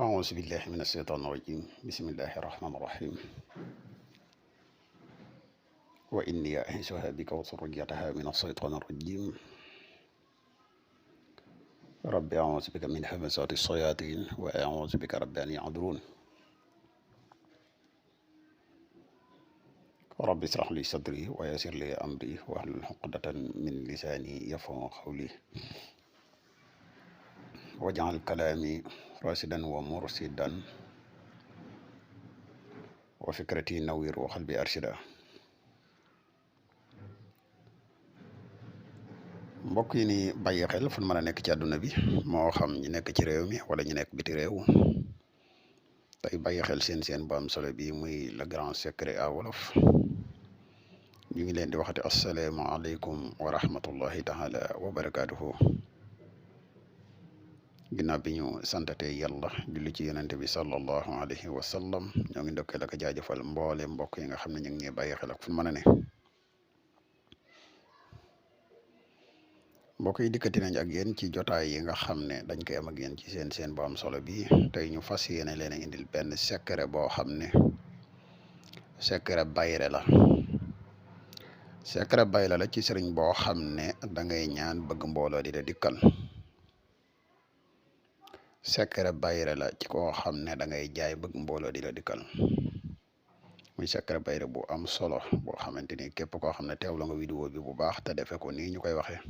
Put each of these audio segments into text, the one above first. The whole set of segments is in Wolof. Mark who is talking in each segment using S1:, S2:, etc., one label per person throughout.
S1: أعوذ بالله من الشيطان الرجيم بسم الله الرحمن الرحيم وإني أعيذها بك وذريتها من الشيطان الرجيم رب أعوذ بك من همزات الشياطين وأعوذ بك رب أن يحضرون رب اشرح لي صدري ويسر لي أمري واحلل عقدة من لساني يفقهوا قولي واجعل كلامي راشدا ومرشدا وفكرتي نوير وقلبي أرشدا mbokk yi ni bàyyi xel fu mën a nekk ci àdduna bi moo xam ñi nekk ci réew mi wala ñu nekk biti réew tey bàyyi xel seen bu am solo bi muy le grand secret à wolof ñu ngi leen di waxati asalaamaaleykum wa rahmatullahi taala wa barakaatuhu ginnaaw bi ñu santate yàlla julli ci yonente bi sallallahu alayhi wa sallam ñoo ngi ndokkee la ko jaajëfal mboole mbokk yi nga xam ne ñu ngi ñuy bàyyi xel ak fu mën a ne mbokk yi dikkati nañ ak yéen ci jotaay yi nga xam ne dañ koy am ak yéen ci seen bu am solo bi tey ñu fas yéene leen a indil benn secret boo xam ne secret bayre la secret bayre la ci sëriñ boo xam ne da ngay ñaan bëgg mbooloo di la dikkal secret bayre la ci koo xam ne da ngay jaay bëgg mbooloo di la dikkal muy secret bayre bu am solo boo xamante ni képp koo xam ne teewlu nga vidéo bi bu baax te defe ko nii ñu koy waxee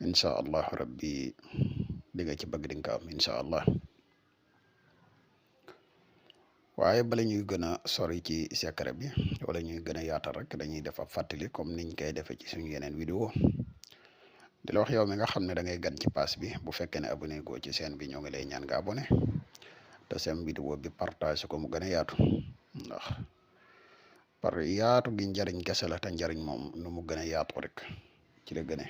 S1: incha allah rabbi di nga ci bëgg di nga ko am incha allah waaye bala ñuy gën a sori ci secret bi wala ñuy gën a yaatal rek dañuy def ab fàttali comme niñ koy defee ci suñu yeneen vidéo di la wax yow mi nga xam ne da ngay gan ci pass bi bu fekkee ne abonné goo ci chaîne bi ñoo ngi lay ñaan nga abonné te seen vidéo bi partage ko mu gën a yaatu ndax par yaatu gi njariñ kese la te njariñ moom nu mu gën a yaatu rek ci la gëne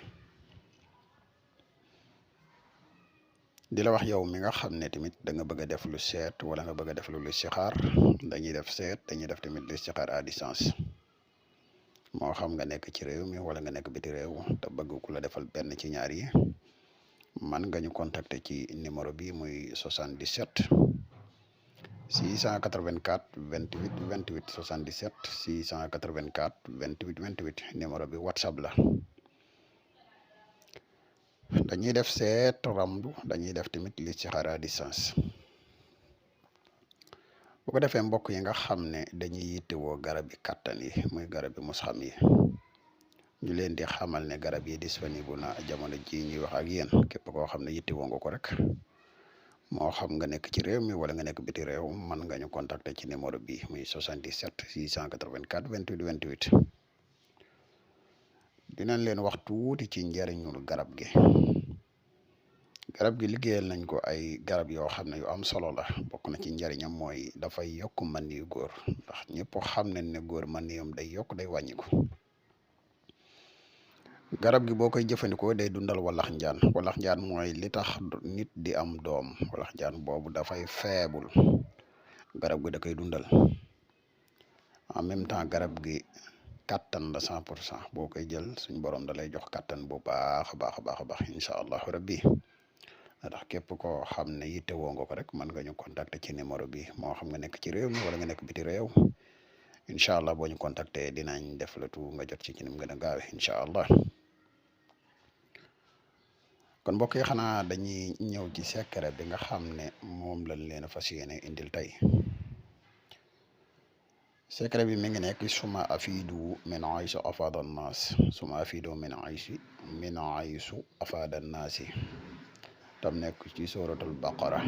S1: di la wax yow mi nga xam ne tamit da nga bëgg a def lu seet wala nga bëgg a def lu listixaar dañuy def seet dañuy def tamit listixaar à distance moo xam nga nekk ci réew mi wala nga nekk biti réew te bëgg ku la defal benn ci ñaar yi man nga ñu contacter ci numéro bi muy 77 684 28 28 77 684 28 28 numéro bi WhatsApp la. dañuy def seet ramdu dañuy def tamit listixaar à distance bu ko defee mbokk yi nga xam ne dañuy yittewoo garab yi kattan yi muy garab yi musxam yi ñu leen di xamal ne garab yi disponible na jamono ji ñuy wax ak yéen képp koo xam ne yittewoo nga ko rek moo xam nga nekk ci réew mi wala nga nekk biti réew mën nga ñu contacter ci numéro bi muy 77 684 28 28 dinañ leen wax tuuti ci njariñul garab gi liggéeyal nañ ko ay garab yoo xam ne yu am solo la bokk na ci njariñam mooy dafay yokk mën yu góor ndax ñëpp xam nañ ne góor mën yam day yokk day wàññiku garab gi boo koy jëfandikoo day dundal walax njaan mooy li tax nit di am doom walax njaan boobu dafay faible garab gi da koy dundal en même temps garab gi kattan la 100% boo koy jël suñ borom da lay jox kattan bu baax a baax incha allahu rabbi ndax képp koo xam ne yittewoo nga ko rek mën nga ñu contacter ci numéro bi moo xam nga nekk ci réew mi wala nga nekk biti réew incha allah boo ñu contacter dinañ def la tout nga jot ci ni mu gën a gaawe incha allah kon mbokk yi xanaa dañuy ñëw ci secret bi nga xam ne moom lañ leen a fas yéene indil tey secret bi mi ngi nekk suma afidu min aysu afada naas suma afidu min aysu afada naasi tam nekk ci suratul baqara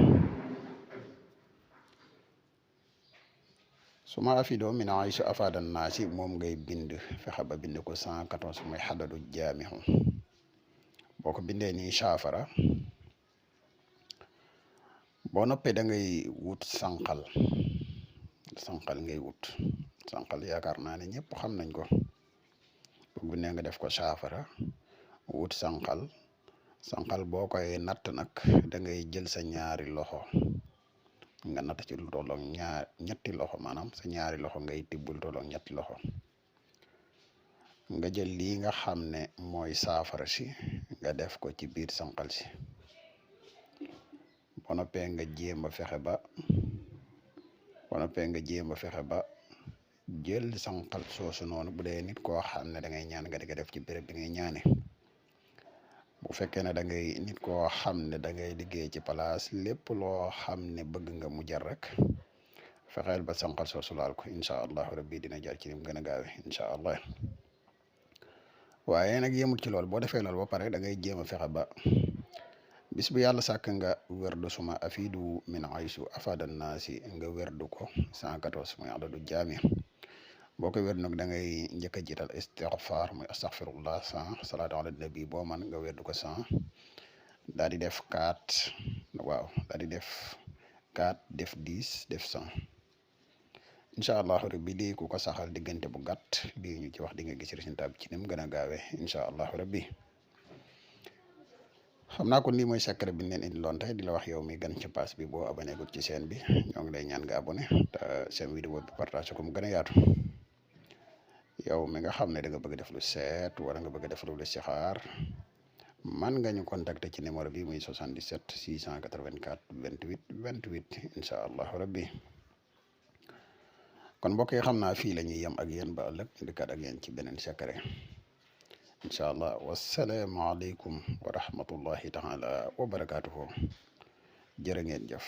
S1: suma afidu min aysu afada naasi moom ngay bind fexe ba bind ko 114 muy xadadu jaamihu boo ko bindee nii saafara boo noppee da ngay wut sànqal ngay wut sànqal yaakaar naa ne ñëpp xam nañ ko bu ne nga def ko saafara wut sànqal boo koy natt nag da ngay jël sa ñaari loxo nga natt ci lu tolloog ñetti loxo maanaam sa ñaari loxo ngay tibbul tolloog ñetti loxo nga jël lii nga xam ne mooy saafara si nga def ko ci biir sànqal si boo noppee nga jéem a fexe ba jël sànqal soosu noonu bu dee nit koo xam ne da ngay ñaan nga di ko def ci béréb bi ngay ñaane bu fekkee ne da ngay nit koo xam ne da ngay liggéey ci place lépp loo xam ne bëgg nga mu jar rek fexeel ba sànqal soosu laal ko incha allahu rabbi dina jar ci ni mu gën a gaawe incha allah waaye nag yemul ci loolu boo defee loolu ba pare da ngay jéem a fexe ba bis bu yàlla sàkk nga werdu suma afidu min aysu afadan naasi nga werdu ko 114 muy adadu jaami boo ko werdu nag da ngay njëkk a jiital istighfar muy astaghfirullah 100 salaatu ala nabi boo man nga werdu ko 100 daal di def 4 waaw daal di def 4 def 10 def 100 incha allahu rabbi lii ku ko saxal diggante bu gàtt lii ñu ci wax di nga gis résultat bi ci ni mu gën a gaawee incha allahu rabbi xam naa kon lii mooy secret bi ñu leen indi loon tey di la wax yow mi gan ci pass bi boo abonné gut ci chaîne bi ñoo ngi lay ñaan nga abonné te seen vidéo bi partage ko mu gën a yaatu yow mi nga xam ne da nga bëgg def lu seet wala nga bëgg def lu listixaar man nga ñu contacter ci numéro bi muy 77 684 28 28 incha allahu rabbi kon mbokk yi xam naa fii la ñuy yem ak yéen ba ëllëg dikkaat ak yéen ci beneen secret incha allah wasalaamaaleykum wa rahmatullahi taala wa barakaatuhu jërë ngeen jëf